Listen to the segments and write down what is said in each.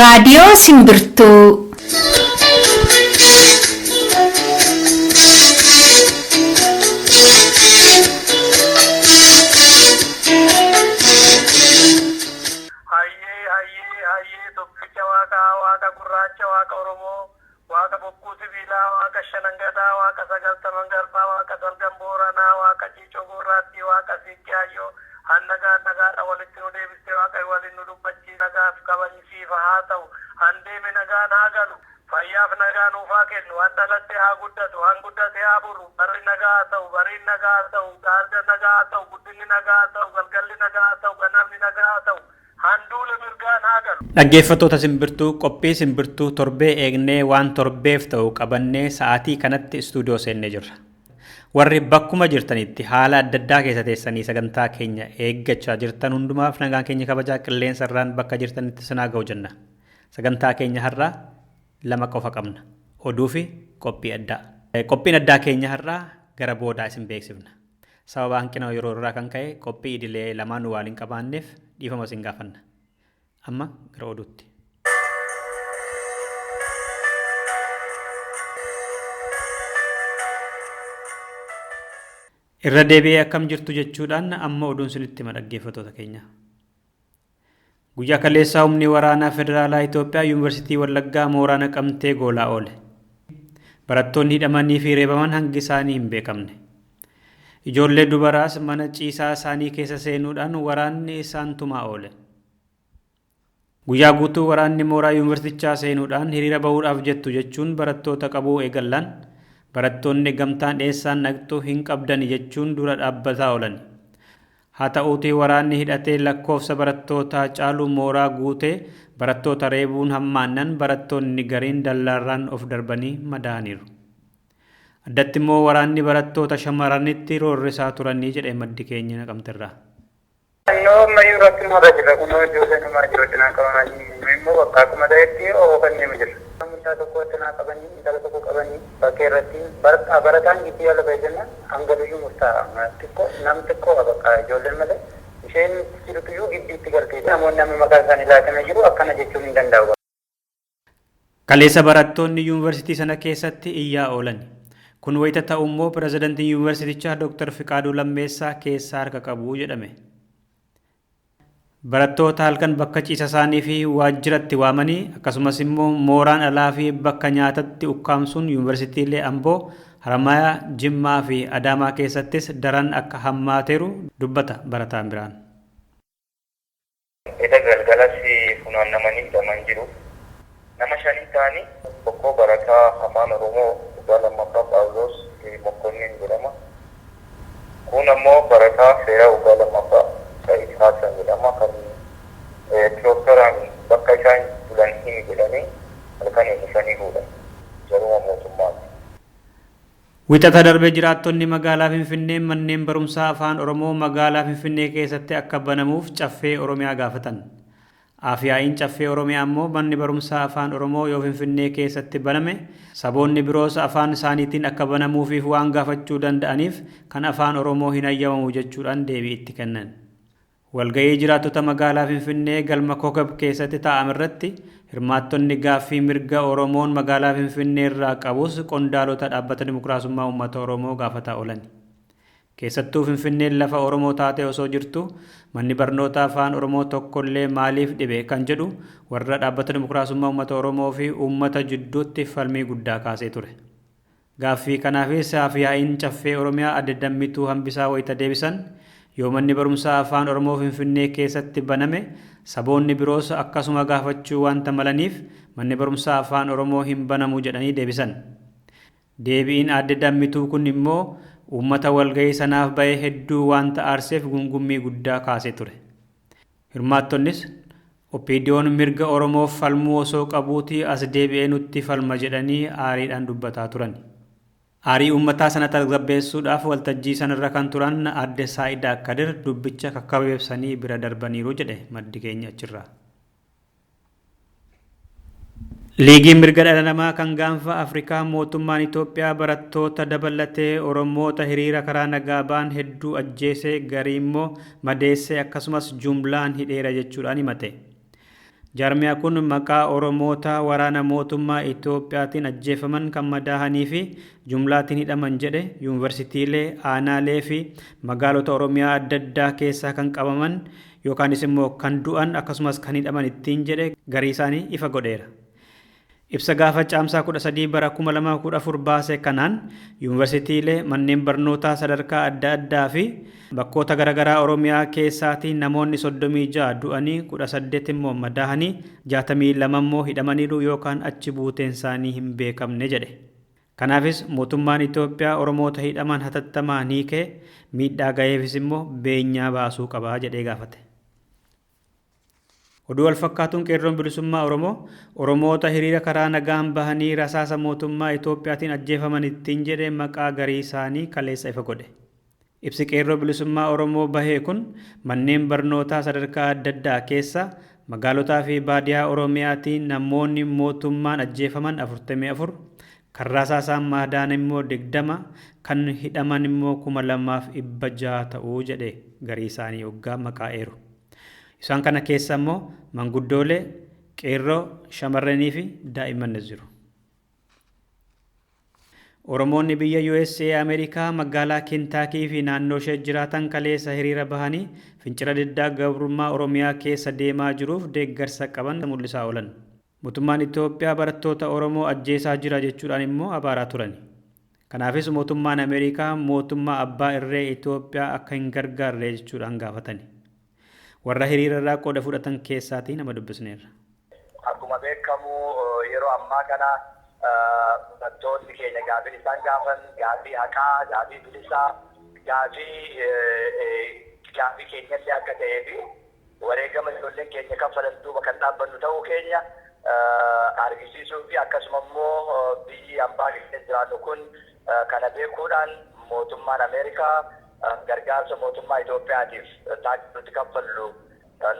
Raadiyoo Simbirtuu. Hayyee hayyee hayyee tokkicha waaqaa waaqa gurraacha waaqa Oromoo waaqa bokkuu sibiilaa waaqa shanangadaa waaqa sagaltaman garbaa waaqa salgan booranaa waaqa ciicoo gurraattii waaqa siiqqee hayyoo hannagaa nagaadha walitti nu deebistee waaqa waliin nu dubbachii nagaaf kabajisiifa haa ta'u handeeme nagaan haa galu fayyaaf nagaa nuufaa kennu han dhalatte haa guddatu han guddate haa buru barri nagaa haa ta'u bariin nagaa haa ta'u gaarda nagaa haa ta'u guddinni nagaa haa ta'u galgalli nagaa haa ta'u ganamni nagaa haa ta'u handuula mirgaan haa galu. Dhaggeeffattoota simbirtuu qophii simbirtuu torbee eegnee waan torbeef ta'u qabannee sa'aatii kanatti istuudiyoo seennee jirra. Warri bakkuma jirtanitti haala adda addaa keessa teessanii sagantaa keenya eeggachaa jirtan hundumaaf nagaan keenya kabajaa qilleensa irraan bakka jirtanitti sinaa ga'u jenna. Sagantaa keenya har'aa lama qofa qabna. Oduu fi qophii addaa. Qophiin addaa keenya har'aa gara boodaa isin beeksifna. Sababa hanqina yeroo irraa kan ka'e qophii idilee lamaan waan hin qabaanneef dhiifama isin gaafanna. Amma gara oduutti. Irra deebi'ee akkam jirtu jechuudhaan amma oduun sinitti hima dhaggeeffattoota keenya. Guyyaa kaleessaa humni waraanaa federaalaa Itoophiyaa Yuunivarsiitii Wallaggaa mooraa naqamtee goolaa oole. Barattoonni hidhamanii fi reebaman hangi isaanii hin beekamne. Ijoollee dubaraas mana ciisaa isaanii keessa seenuudhaan waraanni isaan tumaa oole. Guyyaa guutuu waraanni mooraa yuunivarsiitichaa seenuudhaan hiriira bahuudhaaf jettu jechuun barattoota qabuu eegallaan barattoonni gamtaan eessaan dhaqxuu hin qabdani jechuun dura dhaabbataa oolan. Haa ta'uutii waraanni hidhatee lakkoofsa barattootaa caalu mooraa guutee barattoota reebuun hammaannan barattoonni gariin dallaarraan of darbanii madaa'aniiru. Addatti immoo waraanni barattoota shamarranitti roorrisaa turanii jedhe maddi keenya naqamterraa. Naannoo ammayyuu irratti nurra jira. Kunoo ijoollee namaa jiru cinaa qabamanii immoo bakka akkuma ta'etti oofannee jira. Mucaa tokko cinaa qabanii intala tokko qabanii bakkee irratti barataan gidduu ala ba'e jennaan hanga biyyuu murtaa'a. Xiqqoo nam xiqqoo bakka ijoolleen malee isheen jirtuyyuu gidduutti galtee namoonni amma maqaan isaanii laatamee jiru akkana jechuun hin danda'u. Kaleessa barattoonni yuunivarsiitii sana keessatti iyyaa oolan. Kun wayita ta'u immoo pirezidantiin yuunivarsiitichaa Dr. Fiqaaduu Lammeessaa keessaa harka qabu jedhame. Barattoota halkan bakka ciisa isaanii fi waajjiratti waamanii akkasumas immoo mooraan alaa fi bakka nyaatatti ukkaamsuun yuunivarsiitiilee Amboo, Haramayaa, Jimmaa fi Adaamaa keessattis daran akka hammaateeru dubbata barataan biraan. Eda galgalas funaannamanii hidhaman jiru. Nama shanii ta'anii tokko barataa afaan Oromoo waggaa lammaffaa Phaawulos Mokonnin jedhama. Kun ammoo barataa seeraa waggaa lammaffaa Sa'id Hassan jedhama kan piroofeesaraan bakka isaan bulan himi jedhanii halkan dhufanii fuudhan. Jaruma mootummaati. Wixata darbee jiraattonni magaalaa Finfinnee manneen barumsaa afaan Oromoo magaalaa Finfinnee keessatti akka banamuuf caffee Oromiyaa gaafatan. Afyaa'iin caffee Oromiyaa immoo manni barumsaa afaan Oromoo yoo Finfinnee keessatti baname saboonni biroos afaan isaaniitiin akka banamuufiif waan gaafachuu danda'aniif kan afaan Oromoo hin hayyamamu jechuudhaan deebii itti kennan. Walga'ii jiraattota magaalaa Finfinnee galma Kokab keessatti taa'ame irratti hirmaattonni gaaffii mirga Oromoon magaalaa Finfinnee irraa qabus qondaalota dhaabbata dimokiraasummaa uummata Oromoo gaafataa oolan. Keessattuu Finfinneen lafa Oromoo taate osoo jirtu manni barnoota afaan Oromoo tokkollee maaliif dhibe kan jedhu warra dhaabbata dimokiraasummaa uummata Oromoo fi uummata jidduutti falmii guddaa kaasee ture. Gaaffii kanaafis afyaa'iin caffee Oromiyaa adde Dammituu Hambisaa wayita deebisan yoo manni barumsaa afaan Oromoo Finfinnee keessatti baname saboonni biroos akkasuma gaafachuu waanta malaniif manni barumsaa afaan Oromoo hin banamu jedhanii deebisan. Deebiin adde Dammituu kun immoo uummata walga'ii sanaaf ba'ee hedduu waanta aarseef gungummii guddaa kaasee ture. Hirmaattonnis OPDO'n mirga Oromoof falmuu osoo qabuutii as deebi'ee nutti falma jedhanii aariidhaan dubbataa turan. Aarii uummataa sana tasgabbeessuudhaaf waltajjii sanarra kan turan adde Saa'idaa Kadir dubbicha kakkabeebsanii bira darbaniiru jedhe maddi keenya achirraa. Liigiin mirga dhala namaa kan gaanfa Afrikaa mootummaan Itoophiyaa barattoota dabalatee Oromoota hiriira karaa nagaa ba'an hedduu ajjeesee garii immoo madeessee akkasumas jumlaan hidheera jechuudhaan himate. Jaarmiyaa kun maqaa Oromoota waraana mootummaa Itoophiyaatiin ajjeefaman kan madaahanii fi jumlaatiin hidhaman jedhe yuunivarsiitiilee, aanaalee fi magaalota Oromiyaa adda addaa keessaa kan qabaman yookaanis immoo kan du'an akkasumas kan hidhaman ittiin jedhe garii isaanii ifa godheera. Ibsa gaafa caamsaa 13 bara 2014 baase kanaan yuunivarsiitiilee, manneen barnootaa sadarkaa adda addaa fi bakkoota garaagaraa Oromiyaa keessaatii namoonni 36 du'anii 18 immoo madaahanii 62 immoo hidhamaniiru yookaan achi buuteen isaanii hin beekamne jedhe. Kanaafis mootummaan Itoophiyaa Oromoota hidhaman hatattamaan hiikee miidhaa ga'eefis immoo beenyaa baasuu qabaa jedhee gaafate. Oduu wal fakkaatuun qeerroon bilisummaa Oromoo Oromoota hiriira karaa nagaan bahanii rasaasa mootummaa Itoophiyaatiin ajjeefaman ittiin jedhee maqaa garii isaanii kaleessa ifa godhe. Ibsi qeerroo bilisummaa Oromoo bahee kun manneen barnootaa sadarkaa adda addaa keessa magaalotaa fi baadiyaa Oromiyaatiin namoonni mootummaan ajjeefaman 44, kan rasaasaan madaa'an immoo 20, kan hidhaman immoo 2600 ta'uu jedhe garii isaanii hoggaa maqaa eeru. Isaan kana keessa immoo manguddoolee, qeerroo, shamarranii fi daa'immanis jiru. Oromoonni biyya USA Ameerikaa magaalaa Kentaakii fi naannoo ishee jiraatan kaleessa hiriira bahanii fincila diddaa gabrummaa Oromiyaa keessa deemaa jiruuf deeggarsa qaban mul'isaa oolan. Mootummaan Itoophiyaa barattoota Oromoo ajjeesaa jira jechuudhaan immoo abaaraa turan. Kanaafis mootummaan Ameerikaa mootummaa abbaa irree Itoophiyaa akka hin gargaarre jechuudhaan gaafatani. Warra hiriira irraa qooda fudhatan keessaatii nama dubbisneerra. Akkuma beekamu yeroo ammaa kana barattoonni keenya gaafii isaan gaafan gaafii haqaa, gaafii bilisaa, gaafii keenyallee akka ta'ee fi wareegama ijoolleen keenya kaffalan duuba kan dhaabbannu ta'uu keenya argisiisuu fi akkasuma immoo biyyi hambaa keessa jiraannu kun kana beekuudhaan mootummaan Ameerikaa gargaarsa mootummaa Itoophiyaatiif taaksii nuti kaffallu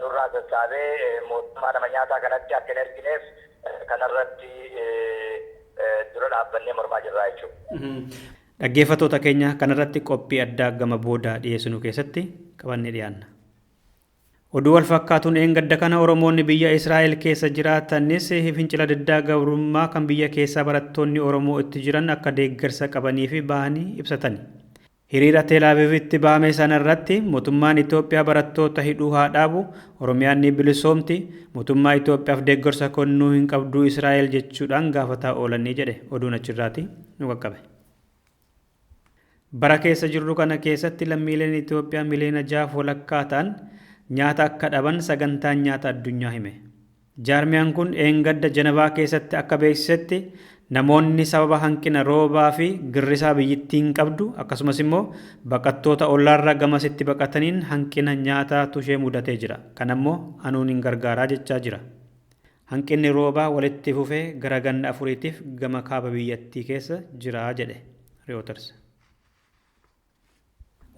nurraa sassaabee mootummaa nama nyaataa kanatti akka hin ergineef kanarratti dura dhaabbannee mormaa jirra jechuudha. Dhaggeeffattoota keenya kanarratti qophii addaa gama boodaa dhiyeessinu keessatti qabannee dhiyaanna. Oduu wal fakkaatuun eengadda kana Oromoonni biyya Israa'el keessa jiraatanis fincila diddaa gabrummaa kan biyya keessaa barattoonni Oromoo itti jiran akka deeggarsa qabanii fi bahanii ibsatani. Hiriira Tel Aviivitti bahame sanarratti mootummaan Itoophiyaa barattoota hidhuu haa dhaabu, Oromiyaan ni bilisoomti, mootummaa Itoophiyaaf deeggarsa kennuu hin qabdu Israa'el jechuudhaan gaafataa oolanii jedhe oduun achirraati nu qaqqabe. Bara keessa jirru kana keessatti lammiileen Itoophiyaa miliyoona 6.5 ta'an nyaata akka dhaban sagantaan nyaata addunyaa hime. Jaarmiyaan kun eengadda Jenevaa keessatti akka beeksisetti namoonni sababa hanqina roobaa fi girrisaa biyyittiin qabdu akkasumas immoo baqattoota ollaarraa gamasitti baqataniin hanqina nyaataatu ishee mudatee jira. Kanammoo anuun hin gargaaraa jechaa jira. Hanqinni roobaa walitti fufee gara ganna 4tiif gama kaaba biyyattii keessa jira jedhe Reuters.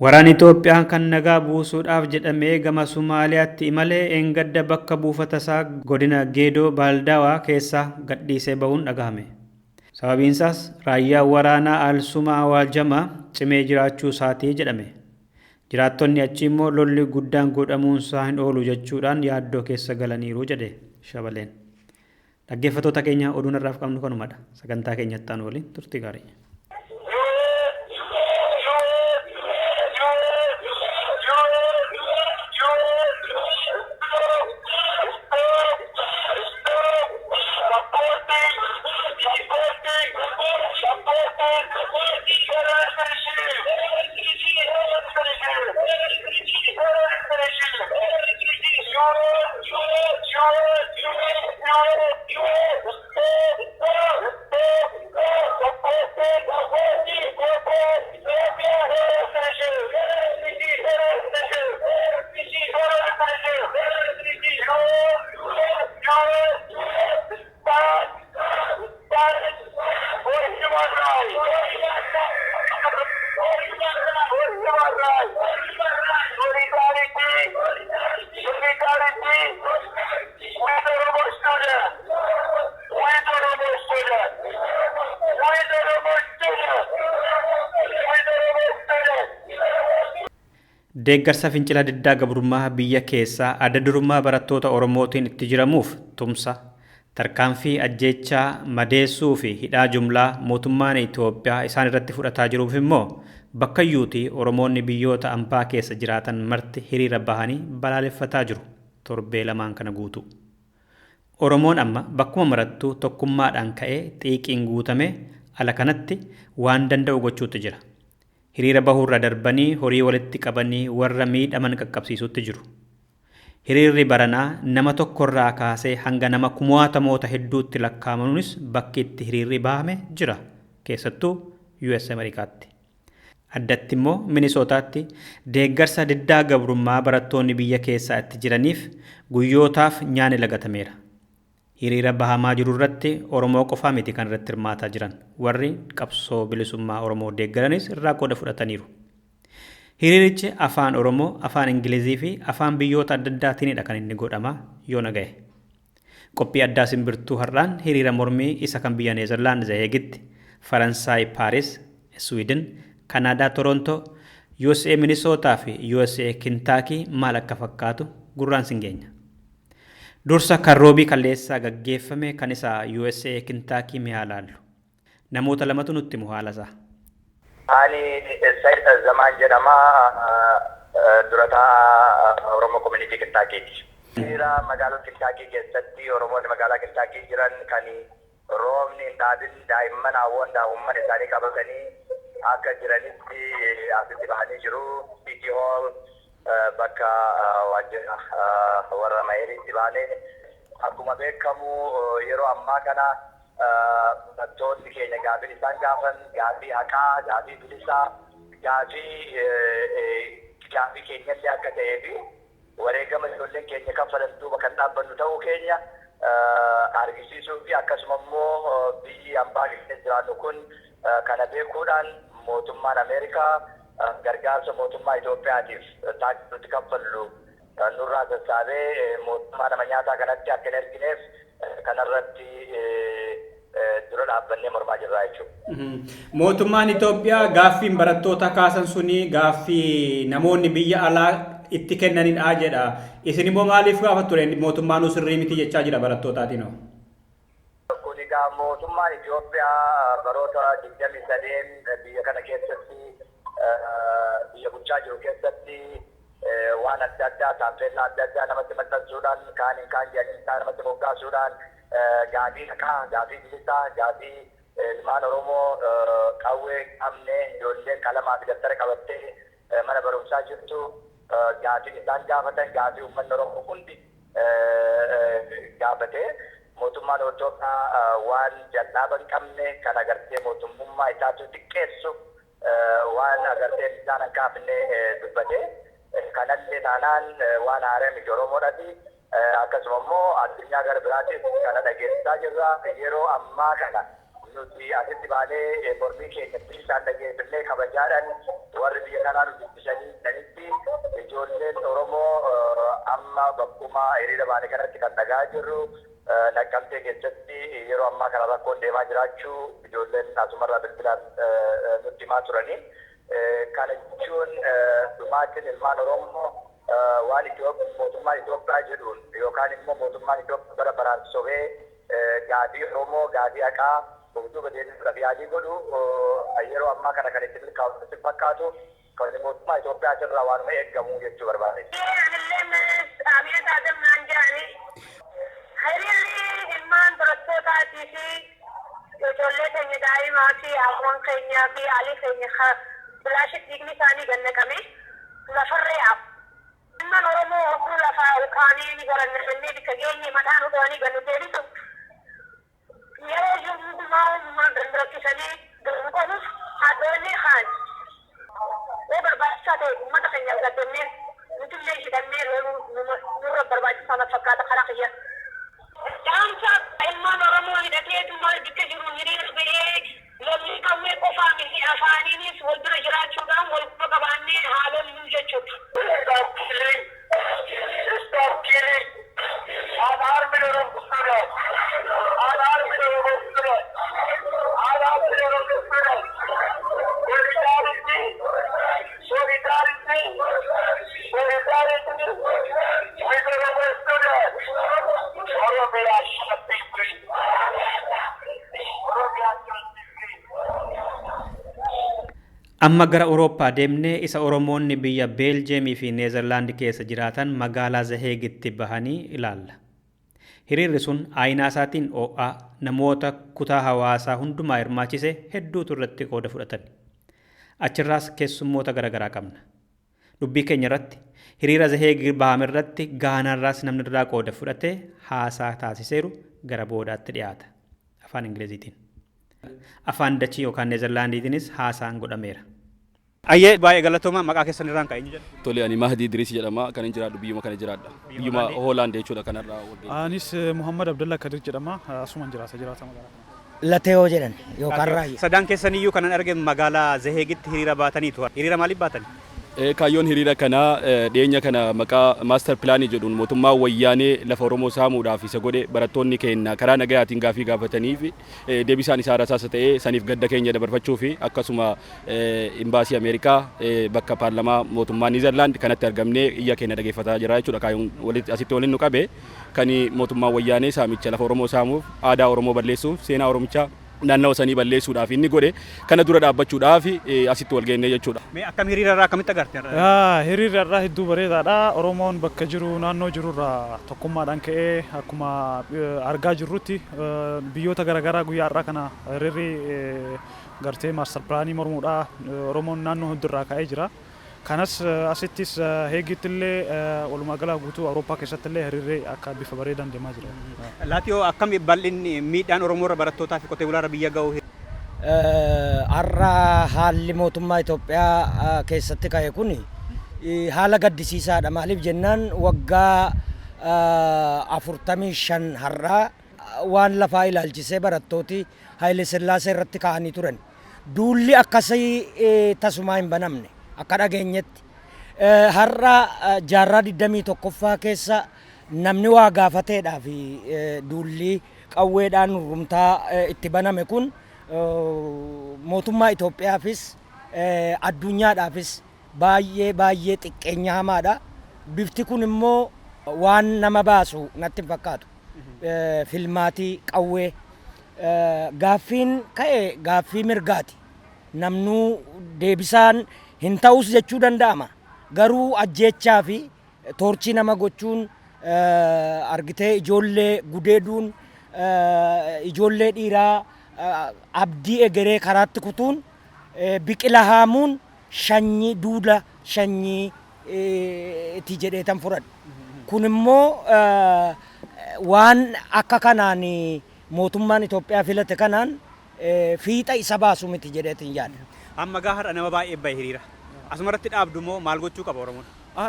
Waraanni Itoophiyaa kan nagaa buusuudhaaf jedhamee gama Somaaliyaatti imalee eengadda bakka buufata isaa godina Geedoo Baaldaawaa keessaa gadhiisee bahuun dhagahame. Sababiin isaas raayyaa waraanaa Alsumaa Waljama cimee jiraachuu isaatii jedhame. Jiraattonni achi immoo lolli guddaan godhamuunsaa hin oolu jechuudhaan yaaddoo keessa galaniiru jedhe Shabaleen. Dhaggeeffattoota keenya oduun irraaf qabnu kanumadha. Sagantaa keenyatti aanu waliin turtii gaarii. Deeggarsa fincila diddaa gabrummaa biyya keessaa adda durummaa barattoota Oromootiin itti jiramuuf tumsa tarkaanfii ajjeechaa madeessuu fi hidhaa jumlaa mootummaan Itoophiyaa isaan irratti fudhataa jiruuf immoo bakkayyuutii Oromoonni biyyoota ambaa keessa jiraatan marti hiriira bahanii balaaleffataa jiru torbee lamaan kana guutu. Oromoon amma bakkuma marattuu tokkummaadhaan ka'ee xiiqiin guutame ala kanatti waan danda'u gochuutti jira. Hiriira bahuurra darbanii horii walitti qabanii warra miidhaman qaqqabsiisuutti jiru. Hiriirri baranaa nama tokkorraa kaasee hanga nama kumaatamoota hedduutti lakkaa'amanuunis bakki itti hiriirri bahame jira. Keessattuu US Ameerikaatti. Addatti immoo Minisootaatti deeggarsa diddaa gabrummaa barattoonni biyya keessaa itti jiraniif guyyootaaf nyaanni lagatameera. Hiriira bahamaa jiru irratti Oromoo qofaa miti kan irratti hirmaataa jiran. Warri qabsoo bilisummaa Oromoo deeggaranis irraa qooda fudhataniiru. Hiriirichi afaan Oromoo, afaan Ingilizii fi afaan biyyoota adda addaatiinidha kan inni godhama yoo nagaye. Qophii addaa simbirtuu har'aan hiriira mormii isa kan biyya Neezerlaand Zaheegitti, Faransaay Paaris, Swiidin, Kanaadaa Torontoo, USA Minisootaa fi USA Kintaakii maal akka fakkaatu gurraan sin geenya. Dursa kan roobii kalleessaa gaggeeffame kan isa USA Kintaakii mi'aa laallu. Namoota lamatu nutti himu haala isaa. Ani Said Zamaan jedhama durataa Oromoo Community Kintaakiiti. Hiriira magaalaa Kintaakii keessatti Oromoonni magaalaa Kintaakii jiran kan roobni hin dhaabin daa'imman hawwan daa'imman isaanii qabatanii akka jiranitti asitti bahanii jiru. City Hall bakka waajjira warra mayeriitti baanee akkuma beekamu yeroo ammaa kana barattoonni keenya gaafii isaan gaafan gaafii haqaa, gaafii bilisaa, gaafii keenyallee akka ta'ee fi wareegama ijoolleen keenya kaffalan duuba kan dhaabbannu ta'uu keenya argisiisuu fi akkasuma immoo biyyi ambaa keessa jiraannu kun kana beekuudhaan mootummaan Ameerikaa gargaarsa mootummaa Itoophiyaatiif taaksii nuti kaffallu nurraa sassaabee mootummaa nama nyaataa kanatti akka hin ergineef kanarratti dura dhaabbannee mormaa jirra jechuudha. Mootummaan Itoophiyaa gaaffiin barattoota kaasan suni gaaffii namoonni biyya alaa itti kennanidha jedha. Isin immoo maaliif gaafa ture mootummaan sirrii miti jechaa jira barattootaatiinoo? Kun egaa mootummaan Itoophiyaa baroota 23 biyya kana keessatti biyya bulchaa jiru keessatti waan adda addaa taappellaa adda addaa namatti maxxansuudhaan kaaniin kaan jedhanii kaan namatti moggaasuudhaan gaafii haqaa, gaafii bilisaa, gaafii ilmaan Oromoo qawwee qabne ijoolleen qalamaa fi daftara qabattee mana barumsaa jirtu gaafiin isaan gaafatan gaafii uummanni Oromoo hundi gaafatee mootummaan Itoophiyaa waan jal'aaba hin qabne kan agartee mootummummaa isaatu xiqqeessu waan agartee isaan hin kaafne dubbate kanallee taanaan waan haaraa miti Oromoodhaati. Akkasuma immoo addunyaa gara biraatis kana dhageessisaa jirra. Yeroo ammaa kana nuti asitti baanee mormii keenya bilisaan dhageessifnee kabajaadhaan warri biyya kanaa nu dubbisanii jiranitti ijoolleen Oromoo amma bakkuma hiriira baane kanatti kan dhagaa jirru Naqqamtee keessatti yeroo ammaa kana rakkoon deemaa jiraachuu ijoolleen asumarraa bilbilaan nutti himaa turanii. Kana jechuun dhumaatiin ilmaan Oromoo waan mootummaan Itoophiyaa jedhuun yookaan immoo mootummaan Itoophiyaa bara baraan sobee gaafii Oromoo gaafii haqaa duuba deebisuudhaaf yaalii godhu yeroo ammaa kana kan itti milkaa'u natti fakkaatu kan mootummaa Itoophiyaa irraa waanuma eeggamu jechuu barbaade. Hiriirri ilmaan barattootaatii fi ijoollee keenya daa'imaa fi hawwan keenyaa fi haalli keenya bilaasha dhiigni isaanii gannaqame lafarra yaa'a. Ilmaan Oromoo hogguu lafaa ol kaanii ni garannafannee bikka geenye mataa nu dhawanii gannu deebisu. Yeroo hundumaa uumamaan rakkisanii gannu qabuuf haadholii kaan yoo barbaachisaa ta'e uummata keenya argatannee nutillee hidhannee nurra barbaachisaa na fakkaata karaa kiyya. Dhaamsa ilmaan Oromoo hidhateetuma bikka jiru hiriira bahee lolli qawwee qofaa miti afaaniinis wal bira jiraachuudhaan wal quba qabaannee haa lollu jechuudha. Stop killing! Stop killing! An army of students! An army of students! An army of students! Solidarity! Solidarity! Amma gara Awurooppaa deemnee isa Oromoonni biyya Beeljeemii fi Neezerlaand keessa jiraatan magaalaa Zaheegitti bahanii ilaalla. Hiriirri sun aayinaa isaatiin oo'aa namoota kutaa hawaasaa hundumaa hirmaachise hedduutu irratti qooda fudhatan. Achirraas keessummoota garaagaraa qabna. Dubbii keenya irratti hiriira Zaheeg bahame irratti Gaanaarraas namni irraa qooda fudhate haasaa taasiseeru gara boodaatti dhiyaata. Afaan Ingiliziitiin. Afaan Dachii yookaan Neezerlaandiitiinis haasaan godhameera. Ayyee, baay'ee galatooma. Maqaa keessan irraan ka'e eenyu jedha? Tole, ani Mahdii Idris jedhama. Kan hin jiraadhu biyyuma kana jiraadha. Biyyuma Hoolaand jechuudha kanarraa. Anis Muhammad Abdullah Kadir jedhama. Asuman jiraata magaalaa kana. Lateewoo jedhan yookaan Raayyaa. Sadaan keessaniyyuu kanan arge magaalaa Zaheegitti hiriira baataniitu. Hiriira maaliif baatani? Kaayyoon hiriira kanaa dhiyeenya kana maqaa master planii jedhuun mootummaa Wayyaanee lafa Oromoo saamuudhaaf isa godhe, barattoonni keenya karaa nagayaatiin gaafii gaafataniif deebisaan isaa rasaasa ta'ee, saniif gadda keenya dabarfachuu fi akkasuma imbaasii Ameerikaa bakka paarlamaa mootummaa Niizerlaand kanatti argamnee iyya keenya dhageeffataa jira jechuudha. Kaayyoon asitti waliin nu qabe kan mootummaa Wayyaanee saamicha lafa Oromoo saamuuf, aadaa Oromoo balleessuuf, seenaa Oromichaa naannawa sanii balleessuudhaaf inni godhe kana dura dhaabbachuudhaaf asitti wal geenne jechuudha. Mee akkam, hiriira irraa akkamitti agarte? Hiriirri irraa hedduu bareedaadha. Oromoon bakka jiru, naannoo jirurraa tokkummaadhaan ka'ee, akkuma argaa jirrutti biyyoota garaagaraa guyyaa har'aa kana hiriirri gartee master planii mormuudha. Oromoon naannoo hundirraa ka'ee jira. Kanas asittis Heegitti illee, walumaa gala guutuu Awurooppaa keessatti illee hiriirri akka bifa bareedaan deemaa jira. Laatiyoo, akkam bal'inni miidhaan Oromoo irra, barattootaa fi qotee bulaa irra biyya ga'u? Har'a haalli mootummaa Itoophiyaa keessatti ka'e kun haala gaddisiisaadha. Maaliif jennaan, waggaa 45 har'aa waan lafaa ilaalchisee barattooti Haayile Sillaasee irratti ka'anii turan. Duulli akkasii tasumaa hin banamne akka dhageenyetti. Har'a jaarraa 21ffaa keessa namni waa gaafateedhaa fi duulli qawweedhaan rurrumtaa itti baname kun mootummaa Itoophiyaafis addunyaadhaafis baay'ee baay'ee xiqqeenya hamaadha. Bifti kun immoo waan nama baasu natti hin fakkaatu. Filmaatii qawwee gaaffiin ka'e gaaffii mirgaati. Namnuu deebisaan hin ta'us jechuu danda'ama. Garuu ajjeechaa fi torture nama gochuun, argitee, ijoollee gudeeduun, ijoollee dhiiraa abdii egeree karaatti kutuun, biqila haamuun shanyii, duula shanyii ti jedheetan fudhadha. Kun immoo waan akka kanaan mootummaan Itoophiyaa filate kanaan fiixa isa baasu miti jedheetin yaada. Amma gaa har'a nama baay'ee bahe hiriira. Asumarratti dhaabdu moo maal gochuu qaba Oromoon?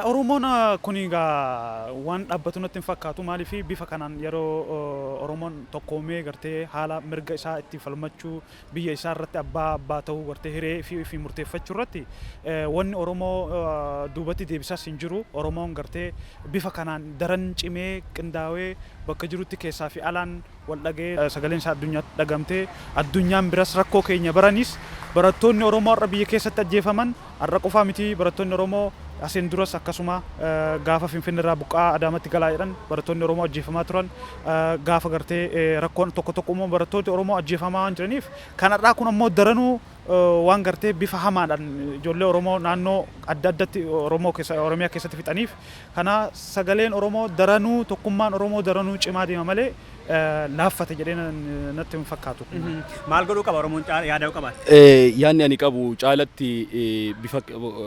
Oromoon kun egaa waan dhaabbatu natti hin fakkaatu. Maaliif, bifa kanaan yeroo Oromoon tokkoomee gartee haala mirga isaa itti falmachuu, biyya isaa irratti abbaa ta'uu, gartee hiree fi murteeffachuu irratti wanni Oromoo duubatti deebisaas hin jiru. Oromoon gartee bifa kanaan daran cimee qindaawee bakka jirutti keessaa fi alaan wal dhagee, sagaleen isaa addunyaatti dhagamtee, addunyaan biras rakkoo keenya baranis, barattoonni Oromoo har'a biyya keessatti ajjeefaman har'a qofaa miti. Barattoonni Oromoo asiin duras akkasuma gaafa Finfinnee irraa buqqaa Adaamatti galaa jedhan barattoonni Oromoo ajjeefamaa turan. Gaafa gartee rakkoon tokko tokko immoo barattoonni Oromoo ajjeefamaa waan jiraniif, kanarraa kun ammoo daranuu waan gartee bifa hamaadhaan ijoollee Oromoo naannoo adda addatti Oromoo keessa, Oromiyaa keessatti fixaniif, kana sagaleen Oromoo daranuu, tokkummaan Oromoo daranuu cimaa deema malee laaffate jedhee natti hin fakkaatu. Maal godhuu qaba Oromoon yaada qabaate? Yaadni ani qabu caalatti bifa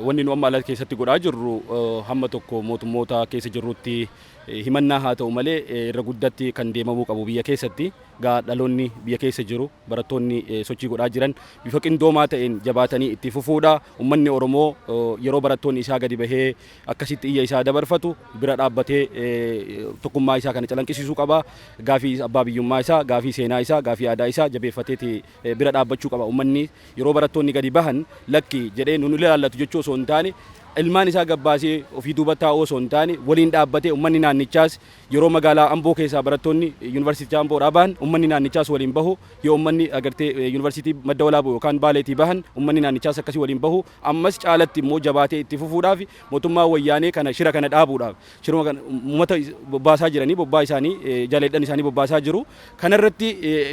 wanni nu amma ala keessatti godhaa jirru hamma tokko mootummoota keessa jirrutti himannaa haa ta'u malee, irra guddatti kan deemamuu qabu biyya keessatti gaa dhaloonni biyya keessa jiru, barattoonni sochii godhaa jiran bifa qindoomaa ta'een jabaatanii itti fufuudha. Uummanni Oromoo yeroo barattoonni isaa gadi bahee akkasitti iyya isaa dabarfatu bira dhaabbatee tokkummaa isaa kana calanqisiisuu qaba. Gaafii abbaa biyyummaa isaa, gaafii seenaa isaa, gaafii aadaa isaa jabeeffateeti bira dhaabbachuu qaba. Uummanni yeroo barattoonni gadi bahan lakki jedhee nu ilaallatu jechuu osoo hin taane, ilmaan isaa gabbaasee ofii duuba taa'uu osoo hin taane, waliin dhaabbatee, uummanni naannichaas yeroo magaalaa Amboo keessaa barattoonni yuunivarsiitii Amboodhaa bahan Ummanni naannichaas waliin bahu, yoo ummanni agartee yuunivarsiitii Madda Walaabuu yookaan Baaleetii bahan, ummanni naannichaas akkasii waliin bahu. Ammas caalatti immoo jabaatee itti fufuudhaaf, mootummaa Wayyaanee kana shira kana dhaabuudhaaf, shiruma kana uummata bobbaasaa jiranii, bobbaa isaanii jaleedhan isaanii bobbaasaa jiru. Kanarratti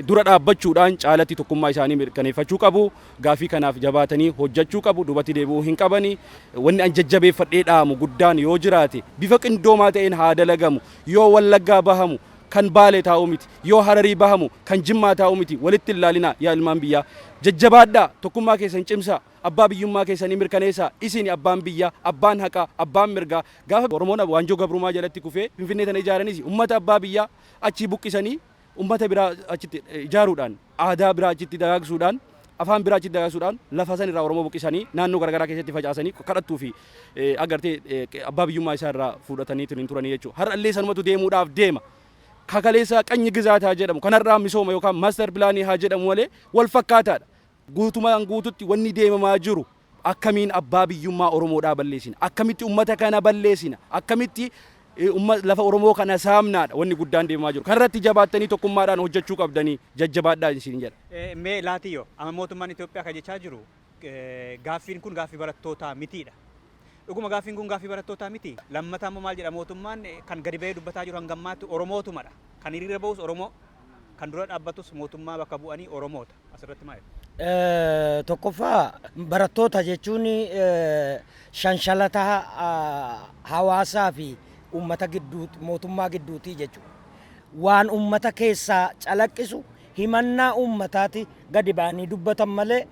dura dhaabbachuudhaan caalatti tokkummaa isaanii mirkaneeffachuu qabu. Gaafii kanaaf jabaatanii hojjechuu qabu. Duubatti deebi'uu hin qabani. Wanni an jajjabeeffadhee dhaamu guddaan yoo jiraate, bifa qindoomaa ta'een haa dalagamu. Yoo Wallaggaa bahamu kan Baalee taa'uu miti, yoo Hararii bahamu kan Jimmaa taa'uu miti. Walitti hin laalinaa, yaa ilmaan biyyaa. Jajjabaadhaa, tokkummaa keessan cimsaa, abbaa biyyummaa keessanii mirkaneessaa. Isin abbaan biyyaa, abbaan haqaa, abbaan mirgaa. Gaafa Oromoon waanjoo gabrummaa jalatti kufee Finfinnee tana ijaaranis, ummata abbaa biyyaa achii buqqisanii ummata biraa achitti ijaaruudhaan, aadaa biraa achitti dagaagsuudhaan, afaan biraa achitti dagaagsuudhaan, lafa san irraa Oromoo buqqisanii naannoo garaagaraa keessatti facaasanii kadhattuu fi agartee abbaa biyyummaa isaa irraa fudhatanii turanii jechuudha. Har'allee sanumatu deemuudhaaf deema. Kakaleessa qanyi gizaataa jedhamu kanarraa misooma yookaan master plan haa jedhamu malee wal fakkaataadha. Guutumaan guututti wanni deemamaa jiru akkamiin abbaa biyyummaa Oromoodhaa balleessina, akkamitti ummata kana balleessina, akkamitti lafa Oromoo kana saamnaadha wanni guddaan deemaa jiru. Kanarratti jabaattanii tokkummaadhaan hojjechuu qabdanii, jajjabaadhaa isin jedha. Mee laatiyyo, amma mootummaan Itoophiyaa kan jechaa jiru gaaffiin kun gaaffii barattootaa mitiidha. Dhuguma gaaffiin kun gaaffii barattootaa miti. Lammataa immoo maal jedha mootummaan? Kan gadi ba'ee dubbataa jiru hanga ammaatti Oromootumadha. Kan hiriira ba'us Oromoo, kan dura dhaabbatus mootummaa bakka bu'anii Oromoota. Asirratti maal? Tokkoffaa, barattoota jechuun shanshalata hawaasaa fi uummata gidduu, mootummaa gidduutii jechuudha. Waan uummata keessaa calaqqisu, himannaa uummataati gadi ba'anii dubbatan malee,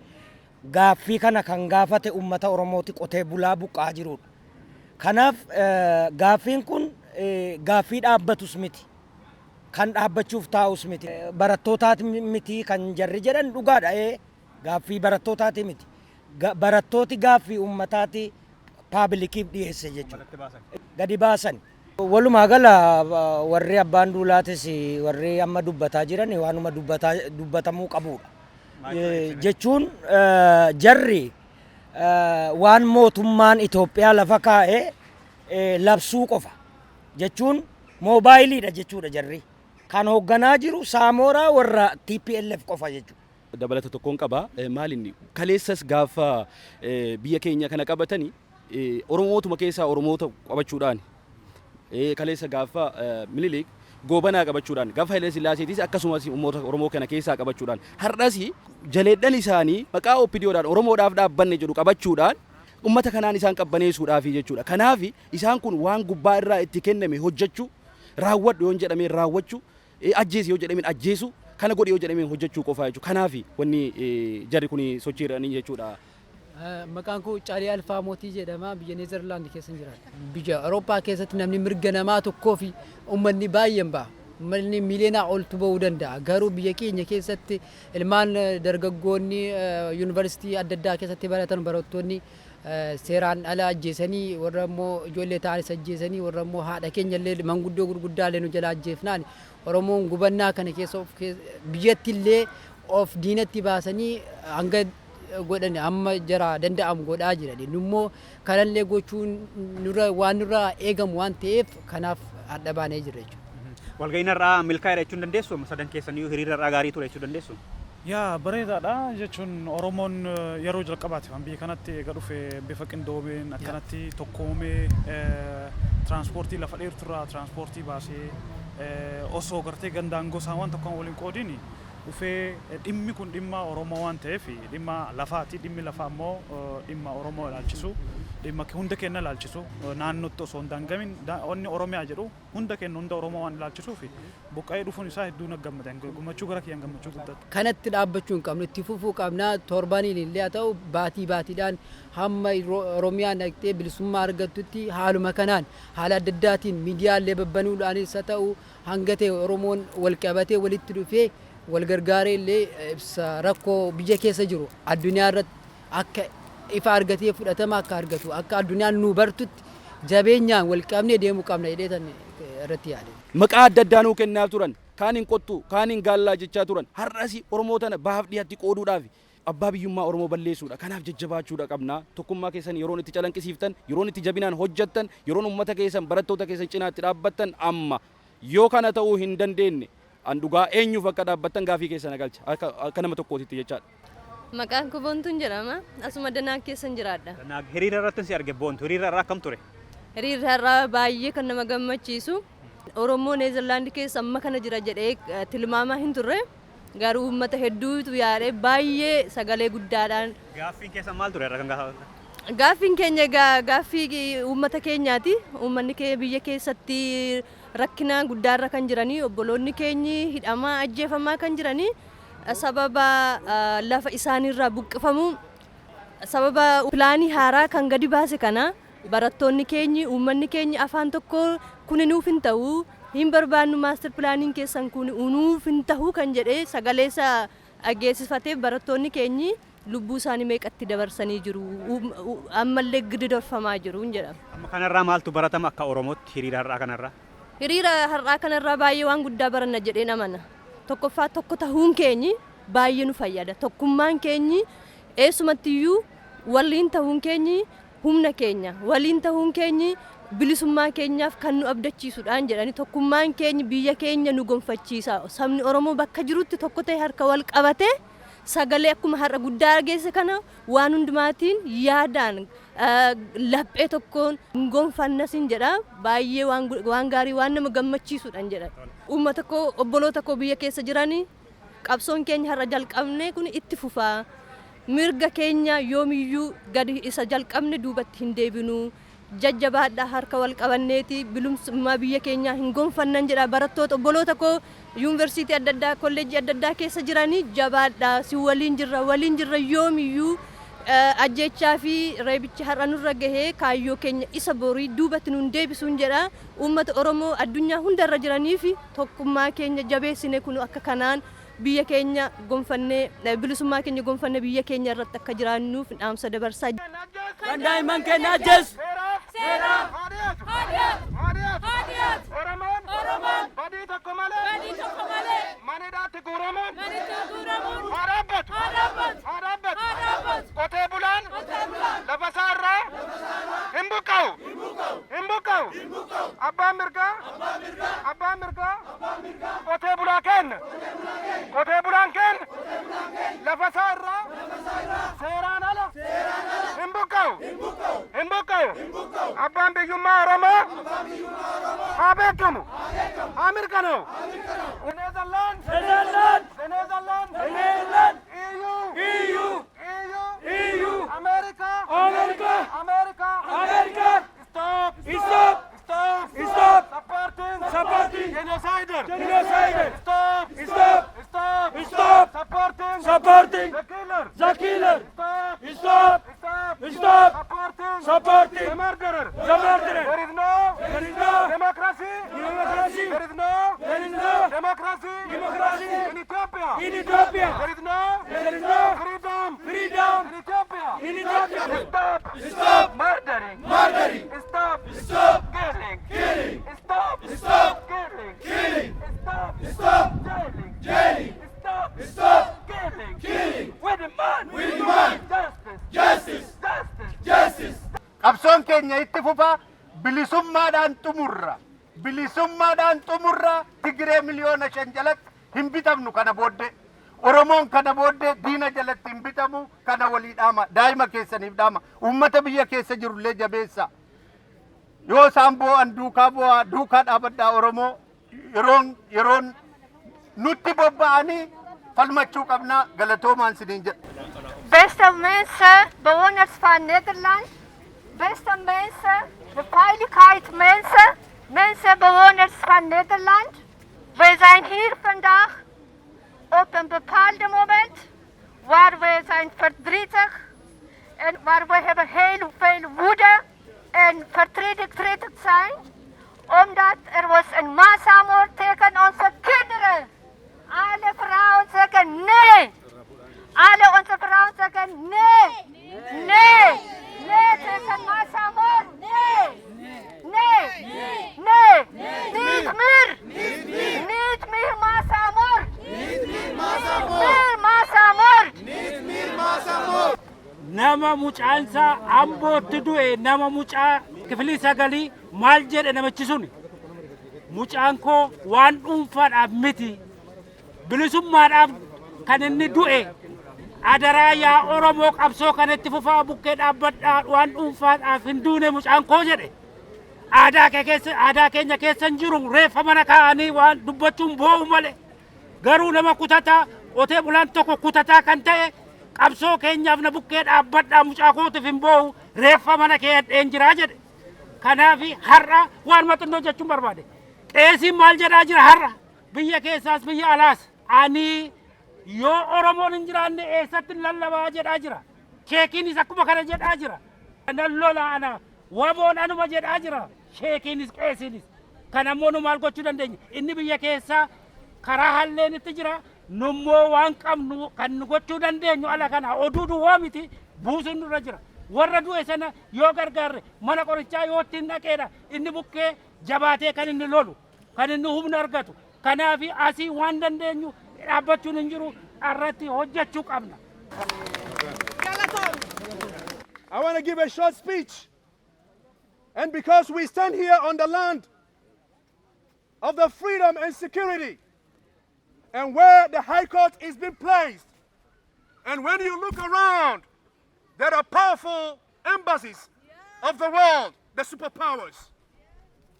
gaaffii kana kan gaafate uummata Oromooti, qotee bulaa buqqaa jirudha. Kanaaf gaaffiin kun gaaffii dhaabbatus miti. Kan dhaabbachuuf taa'us miti. Barattootaati miti kan jarri jedhan dhugaadha. Gaaffii barattootaati miti. Barattooti gaaffii uummataati publiciif dhiyeesse jechuudha. Gadi baasan. Walumaa gala warri abbaan duulaatis warri amma dubbataa jiran waanuma dubbatamuu qabudha. Jechuun jarri waan mootummaan Itoophiyaa lafa kaa'e labsuu qofa. Jechuun moobaayiliidha jechuudha jarri. Kan hoogganaa jiru Saamoraa warra TPLF qofa jechuudha. Dabalata tokkoon qaba. Maal inni, kaleessas gaafa biyya keenya kana qabatanii Oromootuma keessaa Oromoota qabachuudhaan, kaleessa gaafa Minilik Goobanaa qabachuudhaan, gaafa Haile Sillaaseetis akkasumas uummata Oromoo kana keessaa qabachuudhaan, har'as jaleedhan isaanii maqaa OPDOdhaan Oromoodhaaf dhaabbanne jedhu qabachuudhaan ummata kanaan isaan qabbaneessuudhaafi jechuudha. Kanaaf isaan kun waan gubbaa irraa itti kenname hojjechuu, raawwadhu yoon jedhameen raawwachuu, ajjeesi yoo jedhameen ajjeesu, kana godhi yoo jedhameen hojjechuu qofaa jechuudha. Kanaaf wanni jarri kun sochii irranii jechuudha. Maqaan koo Caalii Alfaa Mootii jedhama. Biyya Neezerlaand keessa jiraadha. Biyya Awurooppaa keessatti namni mirga namaa tokkoo fi uummanni baay'een ba'a. Uummanni miiliyoonaa oltu ba'uu danda'a. Garuu biyya keenya keessatti ilmaan dargaggoonni yuunivarsiitii adda addaa keessatti baratan, barattoonni seeraan ala ajjeesanii, warra immoo ijoollee ta'anis ajjeesanii, warra immoo haadha keenya illee, manguddoo gurguddaa illee nu jala ajjeefnaan, Oromoon gubannaa kana keessa of biyyatti illee of diinatti baasanii hanga godhan amma jara danda'amu godhaa jiran. Immoo kanallee gochuun nurra waan nurraa eegamu waan ta'eef, kanaaf adda baanee jirra jechuudha. Walga'iin har'aa milkaa'eera jechuun dandeessu? Sadan keessaniyyuu hiriira har'aa gaarii ture jechuu dandeessu? Yaa, bareedaadha. Jechuun Oromoon yeroo jalqabaatiif biyya kanatti eega dhufe bifa qindoomeen akkanatti tokkoomee, tiraanspoortii lafa dheerturraa tiraanspoortii baasee, osoo gartee gandaan gosaan waan tokkoon waliin qoodiin dhufee, dhimmi kun dhimma Oromoo waan ta'eef, dhimma lafaati. Dhimmi lafaa immoo dhimma Oromoo ilaalchisu, dhimma hunda keenya ilaalchisu, naannootti osoo hin daangamin wanni Oromiyaa jedhu hunda keenya, hunda Oromoo waan ilaalchisuuf, buqqa'ee dhufuun isaa hedduu na gammadan, gammachuu gara kiyyaan gammachuu guddaadha. Kanatti dhaabbachuu hin qabnu, itti fufuu qabna. Torbaniin illee haa ta'u, baatii baatiidhaan, hamma Oromiyaan dhaqxee bilisummaa argattutti, haaluma kanaan haala adda addaatiin miidiyaalee babbanuudhaanis haa ta'u, hanga ta'e Oromoon wal qabatee walitti dhufee wal gargaaree illee ibsa rakkoo biyya keessa jiru addunyaa irratti akka ifa argatee fudhatama akka argatu, akka addunyaan nu bartutti jabeenyaan wal qabnee deemuu qabna jedhee irratti yaade. Maqaa adda addaa nuu kennaa turan. Kaan hin qottu, kaan hin gaallaa jechaa turan. Har'as Oromoo tana bahaaf dhiyaatti qooduudhaaf abbaa biyyummaa Oromoo balleessuudha. Kanaaf jajjabaachuudha qabna. Tokkummaa keessan yeroon itti calanqisiiftan, yeroon itti jabinaan hojjettan, yeroon uummata keessan, barattoota keessan cinaatti dhaabbattan amma. Yoo kana ta'uu hin dandeenye, An dhugaa eenyuuf akka dhaabbattan gaafii keessa na galcha akka nama tokkootitti jechaadha. Maqaan koo Boontuun jedhama. Asuma Danaa keessan jiraadha. Hiriira irratti si arge Boontu. Hiriira irraa akkam ture? Hiriirri har'aa baay'ee kan nama gammachiisu. Oromoo Neezerlaand keessa amma kana jira jedhee tilmaamaa hin turre. Garuu uummata hedduutu yaa'ee baay'ee sagalee guddaadhaan. Gaaffiin keessan maal ture irra kan gaafatan? Gaaffiin keenya egaa gaaffii uummata keenyaati. Uummanni keenya biyya keessatti rakkina guddaarra kan jiranii, obboloonni keenyi hidhamaa, ajjeefamaa kan jiranii, sababa lafa isaaniirraa buqqifamu, sababa pilaanii haaraa kan gadi baase kana, barattoonni keenyi, uummanni keenya afaan tokko kuni nuuf hin ta'u, hin barbaannu, master planiin keessan kun nuuf hin ta'u kan jedhee sagaleessa dhageessifatee, barattoonni keenyi lubbuu isaanii meeqatti dabarsanii jiru, ammallee gididorfamaa jiru jedhama. Amma kanarraa maaltu baratama akka Oromootti hiriira har'aa kanarraa? Hiriira har'aa kanarraa baay'ee waan guddaa baranna jedheen amana. Tokkoffaa, tokko tahuun keenyi baay'ee nu fayyada. Tokkummaan keenyi, eessumattiyyuu waliin tahuun keenyi humna keenya. Waliin tahuun keenyi bilisummaa keenyaaf kan nu abdachiisudhaan jedhani, tokkummaan keenya biyya keenya nu gonfachiisa. Sabni Oromoo bakka jirutti tokko ta'e harka wal qabatee sagalee akkuma har'a guddaa dhageesse kana waan hundumaatiin yaadaan laphee tokkoon gonfannasin jedha. Baay'ee waan gaarii, waan nama gammachiisudhaan jedha. Uummata koo, obboloota koo biyya keessa jiranii, qabsoon keenya har'a jalqabne kun itti fufaa. Mirga keenya yoomiyyuu gadi isa jalqabne duubatti hin deebinu. Jajjabaadhaa, harka wal qabanneeti bilisummaa biyya keenyaa hin gonfannan jedha. Barattoota obboloota koo yuunivarsiitii adda addaa, kolleejjii adda addaa keessa jiranii, jabaadhaa, si waliin jirra, waliin jirra yoomiyyuu. Ajjechaa fi reebichi har'a nurra gahee kaayyoo keenya isa borii duubatti nun deebisuun jedha. Uummata Oromoo addunyaa hundarra jiranii fi tokkummaa keenya jabeessine kun akka kanaan biyya keenya gonfannee, bilisummaa keenya gonfannee biyya keenya irratti akka jiraannuuf dhaamsa dabarsaa. Kan daa'imman keenya ajjeesu. Seeraaf! Oromoon badii tokko malee mana hidhaatti guuramuun haa dhaabbatu! Haa dhaabbatu! Qotee bulaan lafa isaa irraa hin buqqa'u! Hin buqqa'u! Abbaan mirgaa, abbaan mirgaa qotee bulaa kenna! Qotee bulaan kenna lafa isaa irraa seeraan ala hin buqqa'u! Hin buqqa'u! Abbaan biyyummaa Oromoo haa beekamu! Haa mirkanaa'u! Netherlands! Netherlands! Netherlands! Netherlands! EU! EU! EU! EU! America! America! America! America! Stop! Stop! Stop! Stop! Supporting! Supporting! Genocider! Genocider! Stop! Stop! Stop! Stop! Supporting! Supporting! The killer! The killer! Stop! Stop! Stop! Stop! Supporting! Supporting! The murderer! The murderer! There is no! There is no democracy! Democracy! There is no! There is no democracy! Democracy! In Ethiopia! In Ethiopia! There is no! There is no freedom! Freedom! In Ethiopia! In Ethiopia! Stop! Stop! Murdering! Murdering! Stop! Stop! Killing! Killing! Stop! Stop! Killing! Killing! Stop! Stop! Jailing! Jailing! Stop! Stop! Killing! Killing! We demand! We demand! Justice! Justice! Justice! Justice! Qabsoon keenya itti fufaa, bilisummaadhaan xumurra. Bilisummaadhaan xumurra. Tigiree 5 miliyoona jalatti hin bitamnu kana booddee. Oromoon kana booddee diina jalatti hin bitamu. Kana walii dhaama. Daa'ima keessaniif dhaama. Uummata biyya keessa jirullee jabeessa. Yoo isaan boo'an duukaa boo'aa, duukaa dhaabadhaa. Oromoo yeroon yeroon nutti bobba'anii falmachuu qabnaa. Galatoomaan siniin jedha. Beste mensen, bewoners van Nederland, beste mensen, de veiligheid mensen, mensen, bewoners van Nederland. Wij zijn hier vandaag op een bepaald moment waar we zijn verdrietig en waar we hebben heel veel woede en verdrietig zijn, omdat er was een massamoord tegen onze kinderen. Alle vrouwen zeggen nee. Alle onze vrouwen zeggen nee. Nee. Nee tegen massamoord. Nee. Nee. Nee. Niet meer. Niet meer massamoord. Niet meer massamoord. Niet meer massamoord! Nama mucaansaa Ambootti du'e, nama mucaa kifilii sagalii, maal jedhe namichi sun? Mucaan koo waan dhuunfaadhaaf miti. Bilisummaadhaaf kan inni du'e. Adaraa yaa Oromoo, qabsoo kanatti fufaa, bukkee dhaabbadhaa, waan dhuunfaadhaaf hin duune mucaan koo jedhe. Aadaa kee keessa, aadaa keenya keessa hin jiru reeffa mana kaa'anii waan dubbachuun boo'u malee. Garuu nama kutataa, qotee bulaan tokko kutataa kan ta'e, qabsoo keenyaaf na bukkee dhaabbadhaa, mucaa kootiif hin boo'u, reeffa mana kee hadheen jiraa jedhe. Kanaaf har'a waan maxinnoo jechuun barbaade. Qeesiin maal jedhaa jira har'a? Biyya keessaas biyya alaas. Ani yoo Oromoon hin jiraanne eessatti lallabaa jedhaa jira. Sheekiinis akkuma kana jedhaa jira. Nan lola ana WBOn anuma jedhaa jira. Sheekiinis qeesiinis. Kan ammoo nu maal gochuu dandeenya? Inni biyya keessaa karaa halleen itti jira. Nummoo waan qabnu kan nu gochuu dandeenyu ala kana oduu duwwaa miti, buusuun nurra jira. Warra du'e sana yoo gargaarre, mana qorichaa yoo ittiin dhaqeedha inni bukkee jabaatee kan inni lolu, kan inni humna argatu. Kanaaf asii waan dandeenyu dhaabbachuun hin jiru, irratti hojjechuu qabna. I want to give a short speech. And because we stand here on the land of the freedom and security, and where the High Court is being placed, and when you look around, there are powerful embassies of the world, the superpowers.